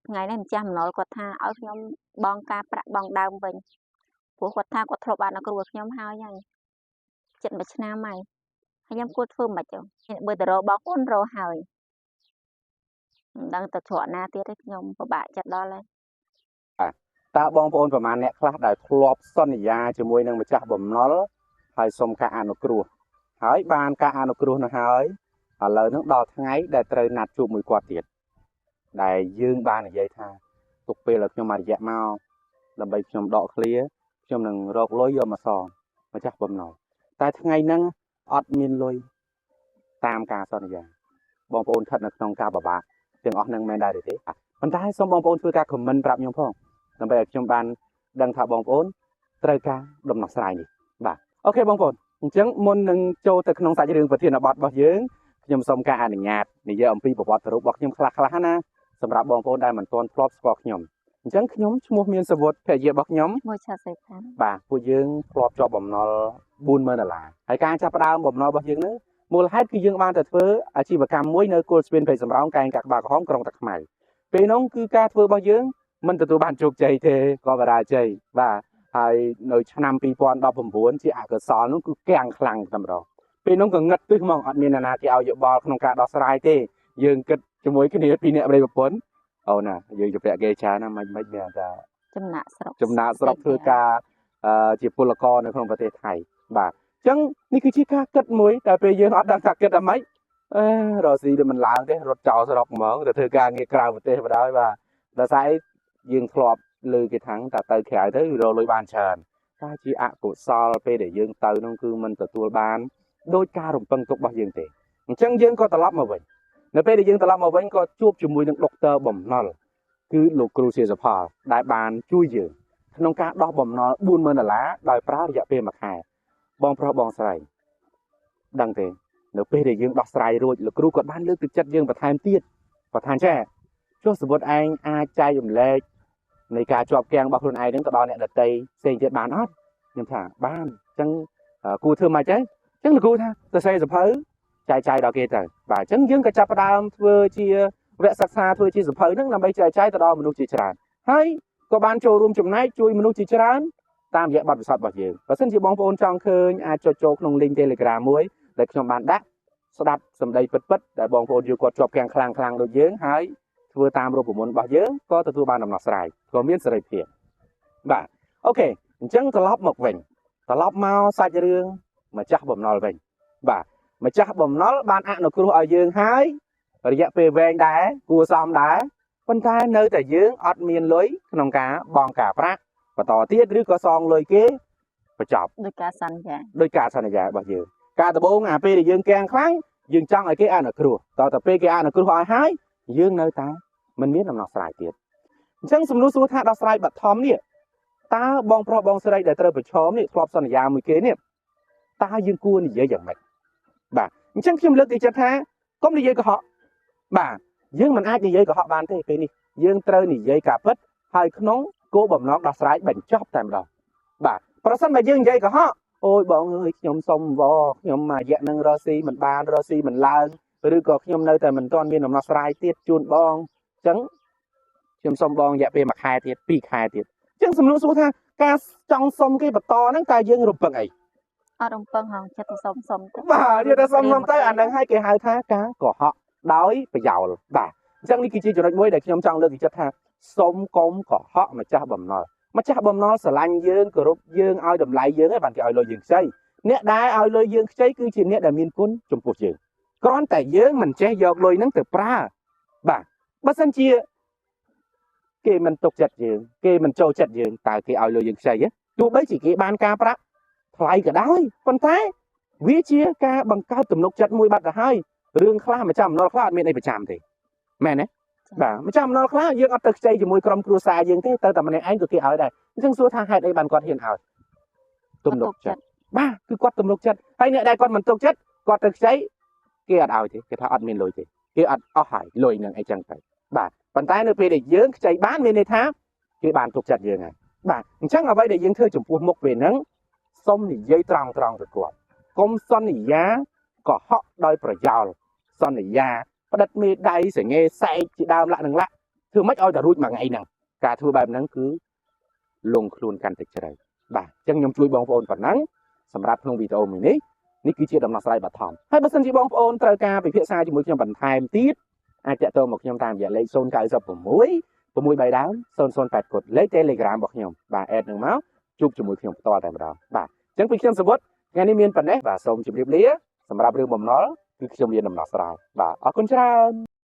ថ្ងៃនេះម្ចាស់បំណុលគាត់ថាឲ្យខ្ញុំបង់ការប្រាក់បង់ដើមវិញព្រោះគាត់ថាគាត់ធ្លាប់បានអនុគ្រោះឲ្យខ្ញុំហើយហើយចិត្តមួយឆ្នាំហើយហើយខ្ញុំគួរធ្វើមិនខ្មិចបើទៅរកបងប្អូនរកហើយមិនដឹងទៅច្រកណាទៀតទេខ្ញុំពិបាកចិត្តដល់ហើយ តើបងប្អូនប្រមាណអ្នកខ្លះដែលធ្លាប់សន្យាជាមួយនឹងម្ចាស់បំណុលហើយសុំការអនុគ្រោះហើយបានការអនុគ្រោះនោះហើយឥឡូវហ្នឹងដល់ថ្ងៃដែលត្រូវណាត់ជួបមួយគាត់ទៀតដែលយើងបាននិយាយថាទុកពេលឲ្យខ្ញុំមួយរយៈមកដើម្បីខ្ញុំដកឃ្លាខ្ញុំនឹងរកលុយយកមកសងម្ចាស់បំណុលតែថ្ងៃហ្នឹងអត់មានលុយតាមការសន្យាបងប្អូនស្ថិតនៅក្នុងការពិបាកទាំងអស់ហ្នឹងមែនដែរទេប៉ុន្តែសូមបងប្អូនធ្វើការ comment ប្រាប់ខ្ញុំផងដើម្បីឲ្យខ្ញុំបានដឹងថាបងប្អូនត្រូវការដំណោះស្រាយនេះបាទ OK បងប្អូនអញ្ចឹងមុននឹងចូលទៅក្នុងសាច់រឿងប្រធានបទរបស់យើងខ្ញុំសូមការអនុញ្ញាតនិយាយអំពីប្រវត្តិរូបរបស់ខ្ញុំខ្លះៗណាសម្រាប់បងប្អូនដែលមិនទាន់ធ្លាប់ស្គាល់ខ្ញុំអញ្ចឹងខ្ញុំឈ្មោះមានសវុតភរិយារបស់ខ្ញុំ មួយឆាសេខា បាទពួកយើងធ្លាប់ជាប់បំណុល40000ដុល្លារហើយការចាប់ផ្ដើមបំណុលរបស់យើងហ្នឹងមូលហេតុគឺយើងបានតែធ្វើអាជីវកម្មមួយនៅគល់ស្ពានព្រៃសំរោងកែងកាក់ក្បាលក្រហមក្រុងតាខ្មៅពេលនោះគឺការធ្វើរបស់យើងមិនទទួលបានជោគជ័យទេក៏បរាជ័យបាទហើយនៅឆ្នាំ2019ជាអកុសលនោះគឺកាំងខ្លាំងតែម្ដងពេលនោះក៏ងឹតទឹះហ្មងអត់មានអ្នកណាគេឲ្យយោបល់ក្នុងការដោះស្រាយទេយើងគិតជាមួយគ្នាពីអ្នកប្តីប្រពន្ធអូណាយើងជពាក់គេច្រើនណាមិនមិនមានតែ ចំណាក់ស្រុក ចំណាកស្រុកធ្វើការជាពលករនៅក្នុងប្រទេសថៃបាទអញ្ចឹងនេះគឺជាការគិតមួយតែពេលយើងអត់ដឹងថាគិតអាម៉េចអេរកស៊ីវាមិនឡើងទេរត់ចោលស្រុកហ្មងទៅធ្វើការងារក្រៅប្រទេសបណ្ដោយបាទដោយសារអីយើងធ្លាប់លើគេថាំងតែទៅក្រៅទៅរកលុយបានច្រើនតែជាអកុសលពេលដែលយើងទៅនោះគឺមិនទទួលបានដោយការរំពឹងទុករបស់យើងទេអញ្ចឹងយើងក៏ត្រឡប់មកវិញនៅពេលដែលយើងត្រឡប់មកវិញក៏ជួបជាមួយនឹងដុកទ័របំណុលគឺលោកគ្រូសៀសផលដែលបានជួយយើងក្នុងការដោះបំណុល40000ដុល្លារដោយប្រើរយៈពេលមួយខែបងប្រុសបងស្រីដឹងទេនៅពេលដែលយើងដោះស្រាយរួចលោកគ្រូគាត់បានលើកទឹកចិត្តយើងបន្ថែមទៀតគាត់ថាចេះចុះសវុតឯងអាចចែករំលែកនៃការជាប់គាំងរបស់ខ្លួនឯងនឹងទៅដល់អ្នកដទៃផ្សេងទៀតបានអត់ខ្ញុំថាបានអញ្ចឹងគួរធ្វើម៉េចទេអញ្ចឹងលោកគ្រូថាសរសេរសភៅចែកចាយដល់គេទៅបាទអញ្ចឹងយើងក៏ចាប់ផ្ដើមធ្វើជាវគ្គសិក្សាធ្វើជាសភៅហ្នឹងដើម្បីចែកចាយទៅដល់មនុស្សជាច្រើនហើយក៏បានចូលរួមចំណែកជួយមនុស្សជាច្រើនតាមរយៈបទពិសោធន៍របស់យើងបើសិនជាបងប្អូនចង់ឃើញអាចចុចចូលក្នុង link Telegram មួយដែលខ្ញុំបានដាក់ស្ដាប់សម្ដីពិតៗដែលបងប្អូនយើងគាត់ជាប់គាំងខ្លាំងខ្លាំងដូចយើងហើយធ្វើតាមរូបមន្តរបស់យើងក៏ទទួលបានដំណោះស្រាយក៏មានសេរីភាពបាទ OK អញ្ចឹងត្រឡប់មកវិញត្រឡប់មកសាច់រឿងម្ចាស់បំណុលវិញបាទម្ចាស់បំណុលបានអនុគ្រោះឲ្យយើងហើយរយៈពេលវែងដែរគួរសមដែរប៉ុន្តែនៅតែយើងអត់មានលុយក្នុងការបង់ការប្រាក់បន្តទៀតឬក៏សងលុយគេបញ្ចប់ ដោយការសន្យា ដោយការសន្យារបស់យើងការដំបូងអាពេលដែលយើងកាំងខ្លាំងយើងចង់ឲ្យគេអនុគ្រោះតទៅពេលគេអនុគ្រោះឲ្យហើយយើងនៅតែមិនមានដំណោះស្រាយទៀតអញ្ចឹងសំណួរសួរថាដោះស្រាយបឋមនេះតើបងប្រុសបងស្រីដែលត្រូវប្រឈមនេះធ្លាប់សន្យាមួយគេនេះតើយើងគួរនិយាយយ៉ាងម៉េចបាទអញ្ចឹងខ្ញុំលើកទឹកចិត្តថាកុំនិយាយកុហកបាទយើងមិនអាចនិយាយកុហកបានទេពេលនេះយើងត្រូវនិយាយការពិតហើយក្នុងគោលបំណងដោះស្រាយបញ្ចប់តែម្ដងបាទប្រសិនបើយើងនិយាយកុហកអូយបងអើយខ្ញុំសុំវខ្ញុំមួយរយៈនឹងរកស៊ីមិនបានរកស៊ីមិនឡើងឬក៏ខ្ញុំនៅតែមិនទាន់មានដំណោះស្រាយទៀតជូនបងអញ្ចឹងខ្ញុំសុំបងរយៈពេលមួយខែទៀតពីរខែទៀតអញ្ចឹងសំណួរសួរថាការចង់សុំគេបន្តហ្នឹងតើយើងរំពឹងអី អត់រំពឹងហងចិត្តទៅសុំសុំទៅ បាទនិយាយតែសុំសុំទៅអាហ្នឹងឲ្យគេហៅថាការកុហកដោយប្រយោលបាទអញ្ចឹងនេះគឺជាចំណុចមួយដែលខ្ញុំចង់លើកទឹកចិត្តថាសុំកុំកុហកម្ចាស់បំណុលម្ចាស់បំណុលស្រឡាញ់យើងគោរពយើងឲ្យតម្លៃយើងឯងបានគេឲ្យលុយយើងខ្ចីអ្នកដែលឲ្យលុយយើងខ្ចីគឺជាអ្នកដែលមានគុណចំពោះយើងគ្រាន់តែយើងមិនចេះយកលុយហ្នឹងទៅប្រើបាទបើសិនជាគេមិនទុកចិត្តយើងគេមិនចូលចិត្តយើងតើគេឲ្យលុយយើងខ្ចីទេទោះបីជាគេបានការប្រាក់ថ្លៃក៏ដោយប៉ុន្តែវាជាការបង្កើតទំនុកចិត្តមួយបាត់ទៅហើយរឿងខ្លះម្ចាស់បំណុលខ្លះអត់មានអីប្រចាំទេមែនទេបាទម្ចាស់បំណុលខ្លះយើងអត់ទៅខ្ចីជាមួយក្រុមគ្រួសារយើងទេទៅតែម្នាក់ឯងក៏គេឲ្យដែរអញ្ចឹងសួរថាហេតុអីបានគាត់ហ៊ានឲ្យទំនុកចិត្តបាទគឺគាត់ទំនុកចិត្តហើយអ្នកដែលគាត់មិនទុកចិត្តគាត់ទៅខ្ចីគេអត់ឲ្យទេគេថាអត់មានលុយទេគេអត់អស់ហើយលុយនឹងអីចឹងទៅបាទប៉ុន្តែនៅពេលដែលយើងខ្ចីបានមានន័យថាគេបានទុកចិត្តយើងហើយបាទអញ្ចឹងអ្វីដែលយើងធ្វើចំពោះមុខពេលហ្នឹងសុំនិយាយត្រង់ត្រង់ទៅគាត់កុំសន្យាកុហកដោយប្រយោលសន្យាផ្ដិតមេដៃសងេសែកជាដើមលក្ខនឹងលក្ខ ធ្វើម៉េចឲ្យតែរួចមួយថ្ងៃហ្នឹងការធ្វើបែបហ្នឹងគឺលងខ្លួនកាន់តែជ្រៅបាទអញ្ចឹងខ្ញុំជួយបងប្អូនប៉ុណ្ណឹងសម្រាប់ក្នុងវីដេអូមួយនេះនេះគឺជាដំណោះស្រាយបឋមហើយបើសិនជាបងប្អូនត្រូវការពិភាក្សាជាមួយខ្ញុំបន្ថែមទៀតអាចតាក់ទងមកខ្ញុំតាមរយៈលេខ096 6 3ដើម008កុដលេខ Telegram របស់ខ្ញុំបាទ add នឹងមកជួបជាមួយខ្ញុំផ្ទាល់តែម្ដងបាទអញ្ចឹងពីខ្ញុំសវុតថ្ងៃនេះមានប៉ុណ្ណេះបាទសូមជម្រាបលាសម្រាប់រឿងបំណុលគឺខ្ញុំមានដំណោះស្រាយបាទអរគុណច្រើន។